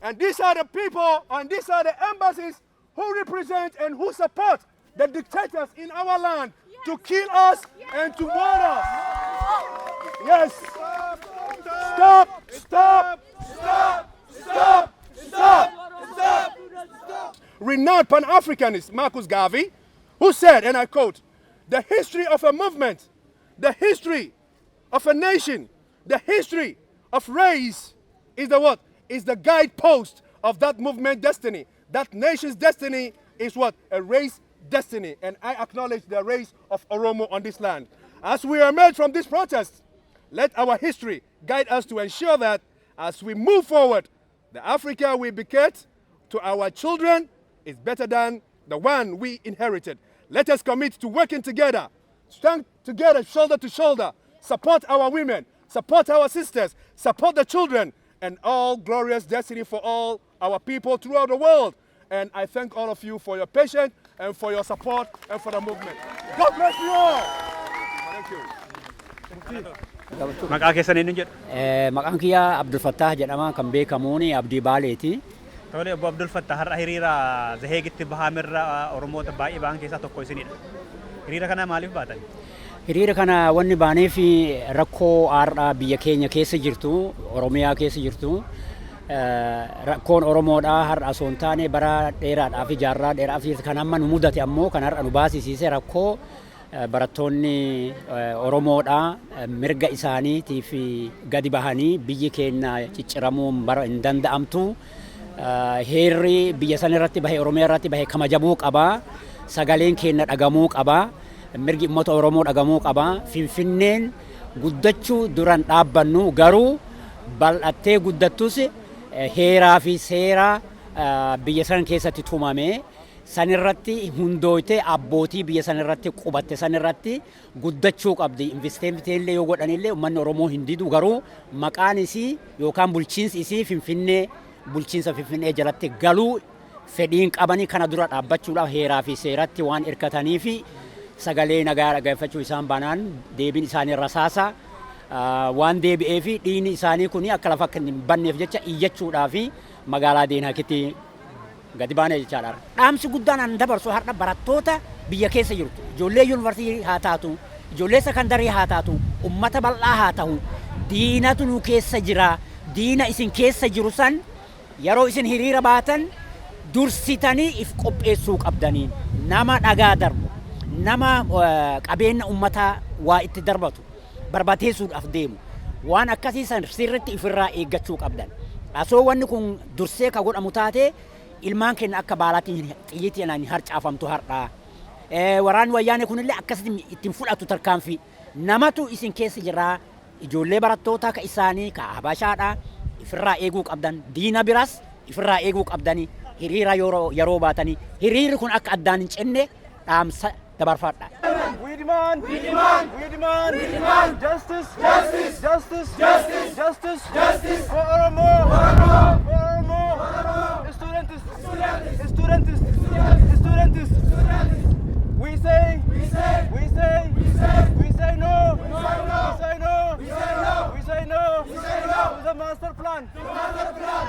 And these are the people and these are the embassies who represent and who support the dictators in our land to kill us and to murder us. Yes. Stop, stop, stop, stop, stop, stop. Renowned Pan Africanist Marcus Garvey, who said, and I quote, "The history of a movement, the history of a nation, the history of race is the what? Is the guidepost of that movement destiny. That nation's destiny is what? A race destiny. And I acknowledge the race of Oromo on this land. As we emerge from this protest, let our history guide us to ensure that as we move forward, the Africa we bequeath to our children is better than the one we inherited. Let us commit to working together, stand together shoulder to shoulder, support our women, support our sisters, support the children, and all glorious destiny for all our people throughout the world. And I thank all of you for your patience and for your support and for the movement. God bless you all. Thank you. Maqaa keessan eenyu jedhu? Maqaan kiyya Abdul Fattah jedhama, kan beekamuun Abdii Baaleeti. Tole, obbo Abdul Fattah, har'a hiriira Zaheegitti bahamirra Oromoota baay'ee bahan keessaa tokko isinidha. Hiriira kana maaliif baatan? Hiriira kana wanni baaneef rakkoo har'a biyya keenya keessa jirtu, Oromiyaa keessa jirtu, rakkoon Oromoodhaa har'a osoo hin taane bara dheeraadhaaf, jaarraa dheeraaf kan amma nu mudate, ammoo kan har'a nu baasisiise rakkoo barattoonni Oromoodhaa mirga isaaniitiif gadi bahanii biyyi keenya cicciramuun bara hin danda'amtu. Heerri biyya san irratti bahe, Oromiyaa irratti bahe kabajamuu qaba. Sagaleen keenya dhagamuu qaba. Mirgi uummata Oromoo dhagamuu qaba. Finfinneen guddachuu duran dhaabbannu, garuu bal'attee guddattus heeraa fi seera biyya san keessatti tumame sanirratti hundooytee abbootii biyya sanirratti qubatte sanirratti guddachuu qabdi. Investmentii illee yoo godhanillee uummanni Oromoo hin didu, garuu maqaan isii yookaan bulchiinsi isii Finfinnee, bulchiinsa Finfinnee jalatti galuu fedhiin qabanii kana dura dhaabbachuudhaaf heeraa fi seeratti waan hirkatanii fi sagalee nagaa dhaggeeffachuu isaan banaan deebiin isaanii rasaasa waan deebi'ee fi dhiigni isaanii kun akka lafa akka hin banneef jecha iyyachuudhaa fi magaalaa Deenhaakitti gadi baane jechaadha. Dhaamsi guddaan an dabarsu har'a barattoota biyya keessa jirtu, ijoollee yuunivarsiitii haa taatu, ijoollee sekandarii haa taatu, ummata bal'aa haa ta'u, diinatu nu keessa jira. Diina isin keessa jiru san yeroo isin hiriira baatan dursitanii if qopheessuu qabdanii. Nama dhagaa darbu, nama qabeenya ummataa waa itti darbatu, barbadeessuudhaaf deemu, waan akkasii san sirriitti ifirraa eeggachuu qabdan. Asoo wanni kun dursee ka godhamu taate, ilmaan keenya akka baalaatti xiyyiitiin hin harcaafamtu har'aa. Waraanni wayyaanee kunillee akkasitti ittiin fudhatu tarkaanfii. Namatu isin keessa jira, ijoollee barattootaa ka isaanii ka habashaadha ifirraa eeguu qabdan, diina biras ifirraa eeguu qabdanii. Hiriira yeroo baatanii hiriirri kun akka addaan hin cinne dhaamsa dabarfadha. We demand, we demand, we demand, we demand justice, justice, justice, justice, justice, justice for Oromo, for Oromo, for Oromo, students, students, students, students, students. We say, we say, we say, we say, we say no. We say no. We say no. We say no. We say no to the master plan. The master plan.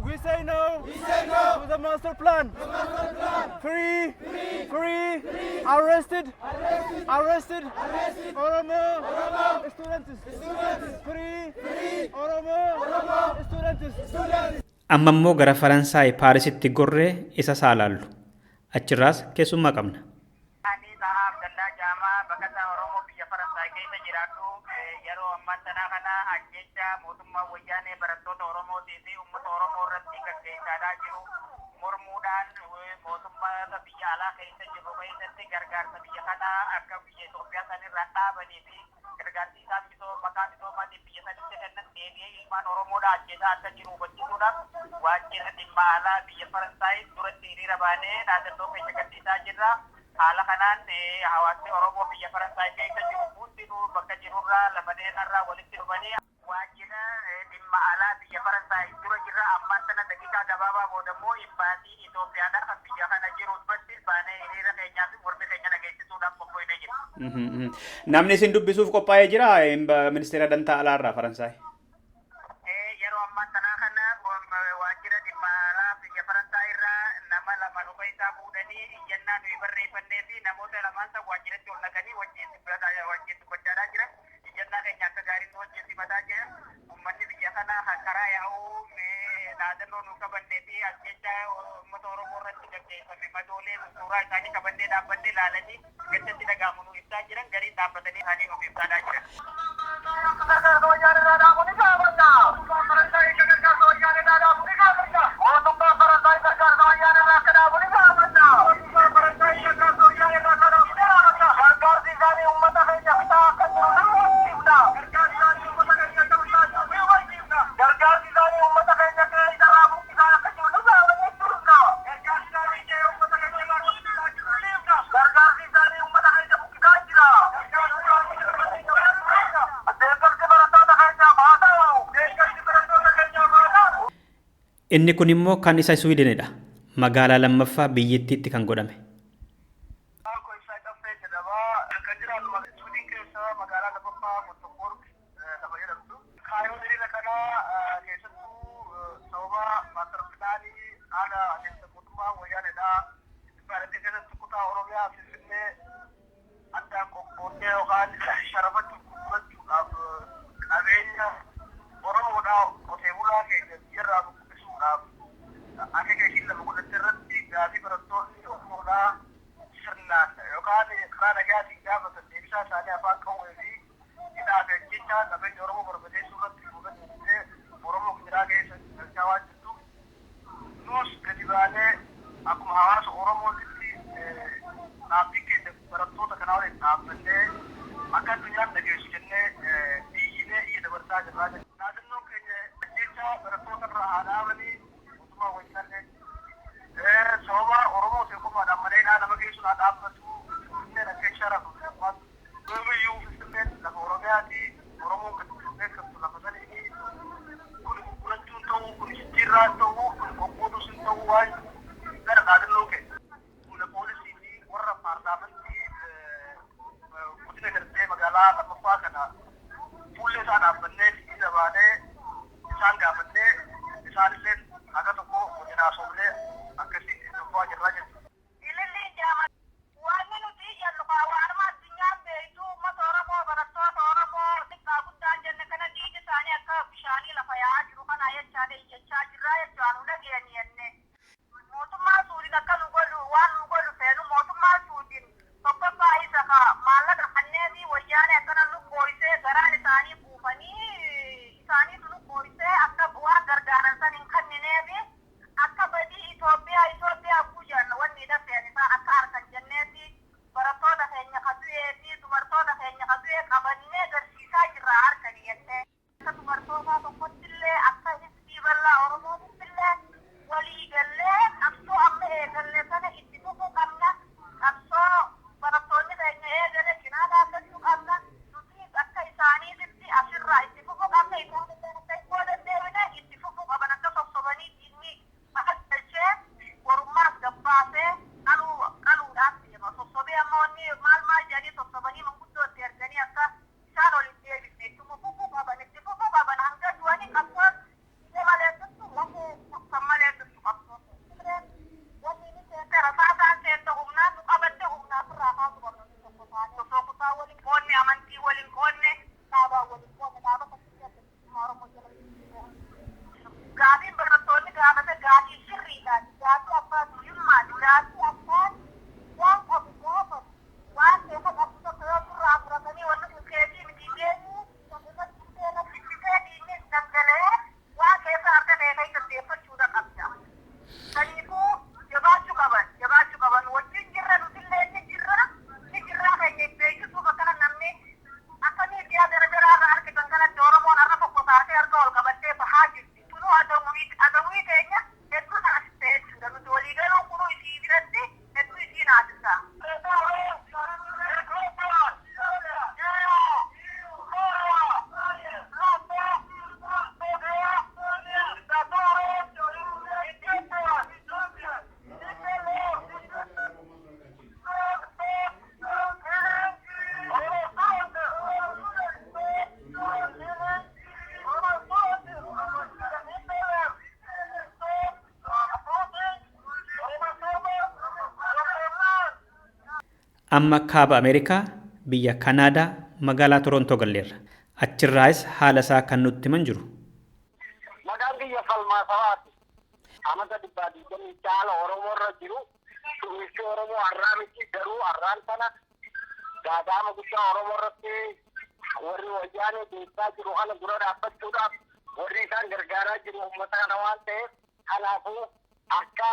We say no. We say no to the master plan. The master plan. Free. Free. Free. Free. Arrested. Arrested. Arrested. Arrested. Oromo. Oromo. Students. Students. Free. Free. Oromo. Oromo. Students. Students. Amma immoo gara Faransaay Paarisitti gorree isa saalaallu. Achirraas keessummaa qabna. Ani Tahaa Abdallaa Jaamaa, baqataa Oromoo biyya Faransaay keessa jiraatu. Yeroo ammaan tanaa kana ajjecha mootummaa Wayyaanee barattoota Oromootii fi uummata Oromoo irratti gaggeessaadhaa jiru mormuudhaan, mootummaa biyya alaa keessa jiru keessatti gargaarsa biyya kanaa akka biyya Itoophiyaa sanirraa dhaabanii fi gargaarsi isaan maqaa misoomaatiin biyya sanitti kennan deebi'ee ilmaan Oromoodha ajjeesaa akka jiru hubachiisuudhaaf waajjira dhimma alaa biyya Faransaay duratti hiriira baanee dhaadannoo keenya gadhiisaa jirra. Haala kanaan hawaasni Oromoo biyya Faransaay keessa jiru hundinuu bakka jirurraa lafa dheerarraa walitti dhufanii waajjira dhimma alaa biyya Faransaay dura jirra. Ammaan tana daqiiqaa gabaabaa booda immoo imbaasii Itoophiyaadhaa kan biyya kana jiru duratti baanee hiriira keenyaa fi mormii keenya dhageessisuudhaaf qophoofnee jira. Namni isin dubbisuuf qophaa'ee jira ministeera dantaa alaarraa Faransaay? Yeroo ammaan tanaa kana waajjira dhimma alaa biyya Faransaay irraa nama lama dhufa isaa fuudhanii iyyannaa nuyi barreeffannee fi namoota lamaan san waajjiratti ol naqanii wajjin dubbachaadhaa jiran. Iyyannaa keenya akka gaariitti wajjin simataa jiran. Uummanni biyya kanaa kan karaa yaa'uu dhaadannoo nu qabannee fi ajjecha uummata Oromoo irratti gaggeeffame madoolee suuraa isaanii qabannee dhaabbannee ilaalanii gaddatti dhaga'amu nu ibsaa jiran, gariin dhaabbatanii isaanii nuuf ibsaadhaa jiran. Inni kun immoo kan isa Swiidenidha. Magaalaa lammaffaa biyyattiitti kan godhame. Kan jiraatu Suudiin keessa magaalaa lammaffaa Gottoborg lafa jedhamtu. Kaayyoon hiriira kanaa keessattuu sababa maastar pilaanii haala adeemsa mootummaa Wayyaaneedhaa Itoophiyaa keessatti kutaa Oromiyaa Finfinnee addaan qoqqoodnee yookaan sharafatti gurgurachuudhaaf qabeenya Oromoodhaa qotee bulaa keenya biyyarraa buqqisuudhaaf akeeka ishiin lafa godhatte irratti gaafii barattoonni Oromoodhaa sirnaan yookaan karaa nagaatiin gaafatan deebisaa isaanii afaan qawwee fi hidhaa fi ajjechaa qabeenya Oromoo barbadeessuu irratti fuudhattee Oromoo gidiraa keessa galchaa waan jirtuuf, nus gadi baanee akkuma hawaasa Oromootitti dhaabbii keenya barattoota kanaa waliin dhaabbannee akka addunyaan dhageessu jennee iyyinee iyya dabarsaa jirraa jechuudha. Dhaadannoon keenya ajjechaa barattoota irraa haa dhaabanii mootummaa Wayyaanee, sababa Oromoo tokkummaadhaan malee nama geessuun haa dhaabbatu, Finfinneen akka hin sharafu, yoomiyyuu Finfinneen lafa Oromiyaati, Oromoon kan beekamtu lafa saniiti, kun gurgurachuun ta'uu, kun jijjiirraan ta'uu, kun qoqqooduus hin ta'uu waan gara dhaadannoo keenya. Humna poolisii fi warra paarlaamantii godina darbee magaalaa lammaffaa kana fuullee isaa dhaabbannee ija baanee isaan gaafannee isaanillee haga tokko wajjin haasofnee akkasii tokko jirraa jechuudha. Ililliin jaama. Wanni nuti iyyannu kaa waan Amma kaaba Ameerikaa biyya Kanaadaa magaalaa Torontoo galleerra. Achirraayis haala isaa kan nutti himan jiru. Maqaan kiyya Falmaa Sabaati. Amata 120 caala Oromoo irra jiru. Shumisti Oromoo har'aa miti, garuu har'aan sana gaagaama guddaa Oromoo irratti warri Wayyaanee deessaa jiru kana dura dhaabbachuudhaaf warri isaan gargaaraa jiru uummata kana waan ta'eef, kanaafuu akka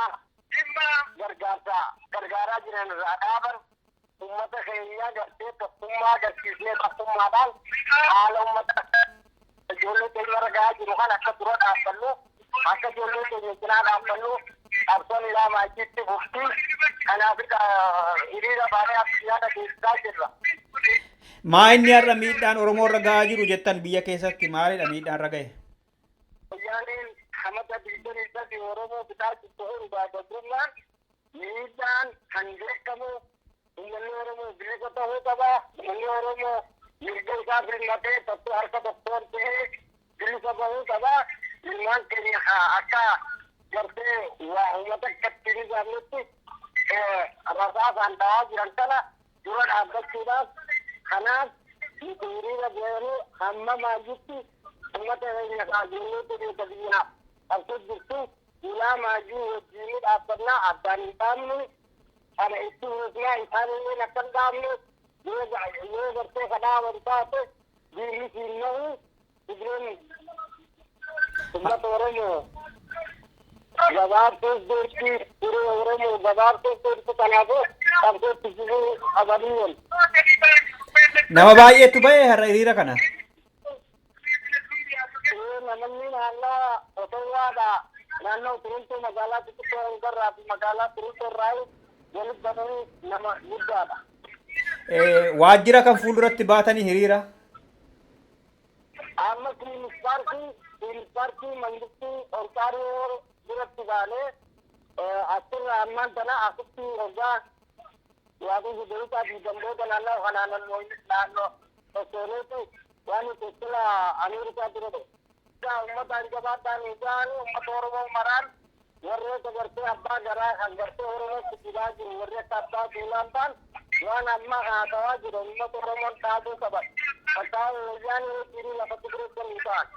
dhimma gargaarsa gargaaraa jiran irraa dhaaban, uummata keenya gartee tokkummaa agarsiisnee, tokkummaadhaan haala uummata ijoollee keenya irra gahaa jiru kana akka dura dhaabbannu, akka ijoollee keenya cinaa dhaabbannu, qabsoon ilaa maajiitti fufti. Kanaaf hiriira baanee addunyaa dhageessisaa jirra. Maa inni har'a miidhaan Oromoo irra gahaa jiru jettan biyya keessatti maalidha miidhaan irra gahe? Wayyaaneen amata 23 Oromoo bitaa jirtu hundaa gabrummaan miidhaan kan beekamu, uummanni Oromoo bilisa ta'uu qaba. Uummanni Oromoo mirga isaa filmatee tokko harka tokkoon ta'ee bilisa bahuu qaba. Ilmaan keenya akka gartee waa uummata akkatti hin ijaarretti rasaasaan dha'aa jiran kana dura dhaabbachuudhaaf, kanaaf nuti hiriira bahanii hamma maajitti uummata keenya ijoollee keenya biyya qabsoo jirtu ulaa maajii wajjin dhaabbannaa, addaan hin dhaabnu. Kana itti fufnaa, isaan illee akka hin dhaabne. Yoo gartee ka dhaaban taate diinni siin nahu. Tigreen uummata Oromoo gabaabsuuf deemti, turee Oromoo gabaabsuuf deemti, kanaafuu qabsootti fufuu qabanii wal. Nama baay'eetu bahe har'a hiriira kana. Namni naannoo Otowaadha, naannoo Turuntoo magaalaa xixiqqoo hundarraa fi magaalaa Turuntoo irraa walitti bahanii nama guddaadha. Waajjira kan fuulduratti baatanii hiriira. Amma Queen's Park mangistii Ontaariyoo biratti baanee, achirraa ammaan tana asitti hoggaa waaqni guddinsaa fi gandoota naannoo kanaa naannoo sossooneetu waan teessila Ameerikaa dura ta'e. Uummata hangafaadhaan eegaan uummata Oromoo maraan warroota gartee abbaa garaa kan gartee Oromootti dibaa jiru, warri akka abbaa duulaan ta'an waan amma haasawaa jiru uummata Oromoon dhaabuu qaban. Fakkaa wayyaan jiru lafa Tigireetti ta'an.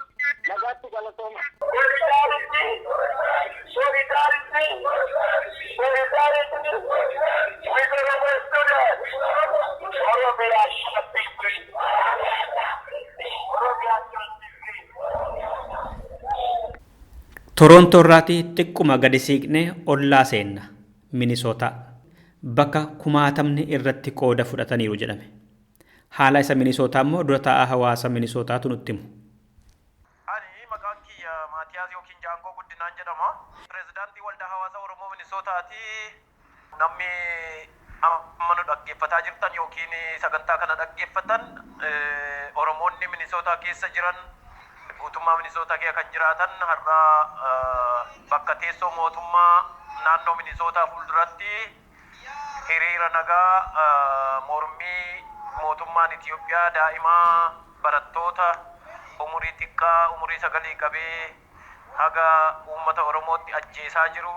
Nagaatti, galatooma. Solidarity! Solidarity! Solidarity! With Oromo students! Oromia shall be free! Oromia shall be free! Torontoo irraatii xiqquma gadi siiqnee ollaa seenna, Minisootaa, bakka kumaatamni irratti qooda fudhataniiru jedhame. Haala isa Minisootaa immoo dura taa'aa hawaasa Minisootaatu nutti himu. Ani maqaan kiyya Maatiyaas yookiin Jaangoo Guddinaan jedhama. Pireezidaantii Waldaa Hawaasa Oromoo Minisootaati. Namni amma nu dhaggeeffataa jirtan yookiin sagantaa kana dhaggeeffatan, Oromoonni Minisootaa keessa jiran, guutummaa Minisootaa keessa kan jiraatan, har'a bakka teessoo mootummaa naannoo Minisootaa fuulduratti hiriira nagaa mormii mootummaan Itiyoophiyaa daa'imaa barattoota umurii xiqqaa umurii 9 qabee haga uummata Oromootti ajjeesaa jiru,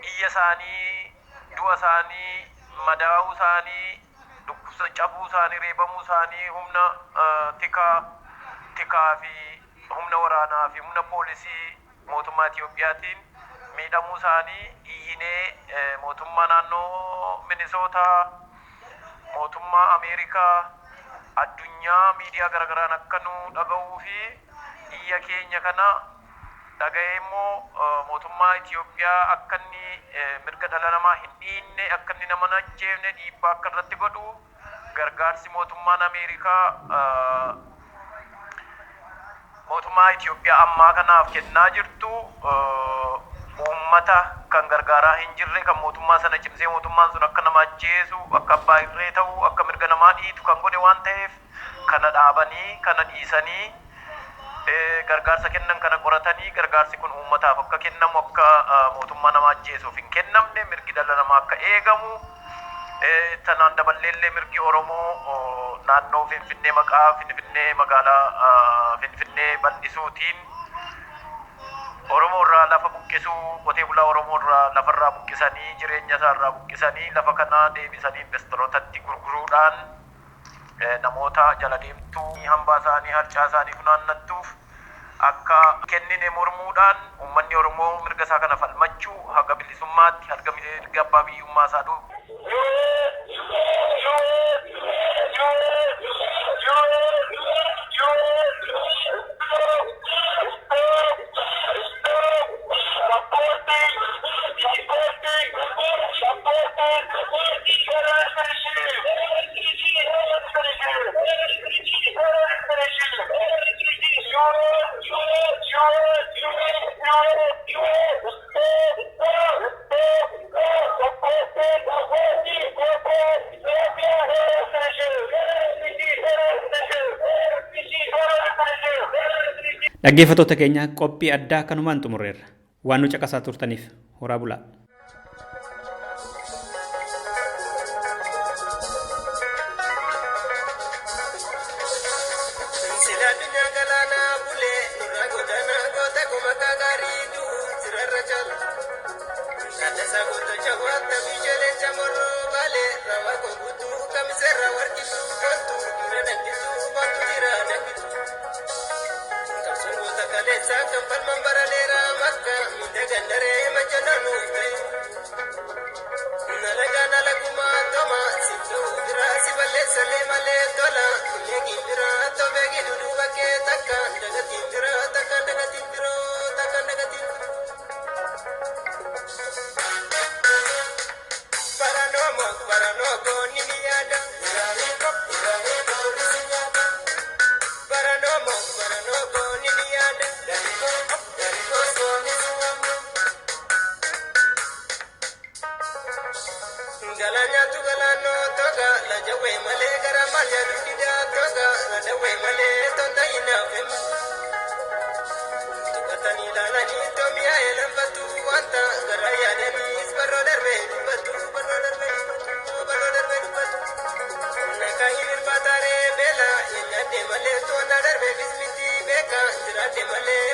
iyya isaanii, du'a isaanii, madaa'uu isaanii, dhukkubsa cabuu isaanii, reebamuu isaanii humna tikaa fi humna waraanaa fi humna poolisii mootummaa Itiyoophiyaatiin miidhamuu isaanii iyyinee, mootummaa naannoo Minisootaa, mootummaa Ameerikaa, addunyaa miidiyaa garagaraan akka nu dhaga'uu fi iyya keenya kana dhaga'ee immoo mootummaa Itiyoophiyaa akka inni mirga dhala namaa hin dhiinne, akka inni nama hin ajjeefne dhiibbaa akka irratti godhu, gargaarsi mootummaan Ameerikaa mootummaa Itiyoophiyaa ammaa kanaaf kennaa jirtu uummata kan gargaaraa hin jirre, kan mootummaa sana cimsee mootummaan sun akka nama ajjeesu, akka abbaa irree ta'u, akka mirga namaa dhiitu kan godhe waan ta'eef, kana dhaabanii, kana dhiisanii, gargaarsa kennan kana qoratanii, gargaarsi kun uummataaf akka kennamu, akka mootummaa nama ajjeesuuf hin kennamne, mirgi dhala namaa akka eegamu, tanaan daballeellee mirgi Oromoo naannoo Finfinnee maqaa Finfinnee magaalaa Finfinnee bal'isuutiin Oromoo irraa lafa buqqisuu, qotee bulaa Oromoo irraa lafarraa buqqisanii, jireenya isaa irraa buqqisanii, lafa kana deebisanii investorootatti gurguruudhaan namoota jala deemtuu hambaa isaanii harcaa isaanii funaannattuuf akka kennine mormuudhaan uummanni Oromoo mirga isaa kana falmachuu haga bilisummaatti, haga mirga abbaa biyyummaa isaa dhufu. Dhaggeeffattoota keenya, qophii addaa kanumaan xumurreerra. Waan nu caqasaa turtaniif horaa bulaa. Sila addunyaa galaanaa bulee nurra godaanaa goota goma gaarii du'u sirarra jala. Gaddasaa gootocha waatta biijolee chamorroo baalee rawaa koguutuu kamiseerra warqisuu kontu dhiira dangituu kontu dhiira dangitu. Qabsoon goota kaleessaa kan falman baraleeraa makka miidha gandaree majalaa nuuf ta'e. Nalagaan alagumaa toma sidduu biraa si balleessalee malee tola miidhagin biraa tobeegi duduuba kee takka dagatiin jira takka dagatiin jira takka dagatiin jira. Paranoomo paranoogo ni mi yaada. Paranoomo paranoogo ni mi yaada. Galaanyaatu galaanoo toga lajawee malee gara maal yaadu didaa toga ladawee malee tonta hin hafema. Tuqatanii ilaalanii toomiyaa eelanfatu wanta gara yaadaniis barroo darbee dubbatu barroo darbee dubbatu barroo darbee dubbatu. Nakaa hin hirbaataaree beela eenyadde malee toona darbee bismiti beeka jiraadde malee.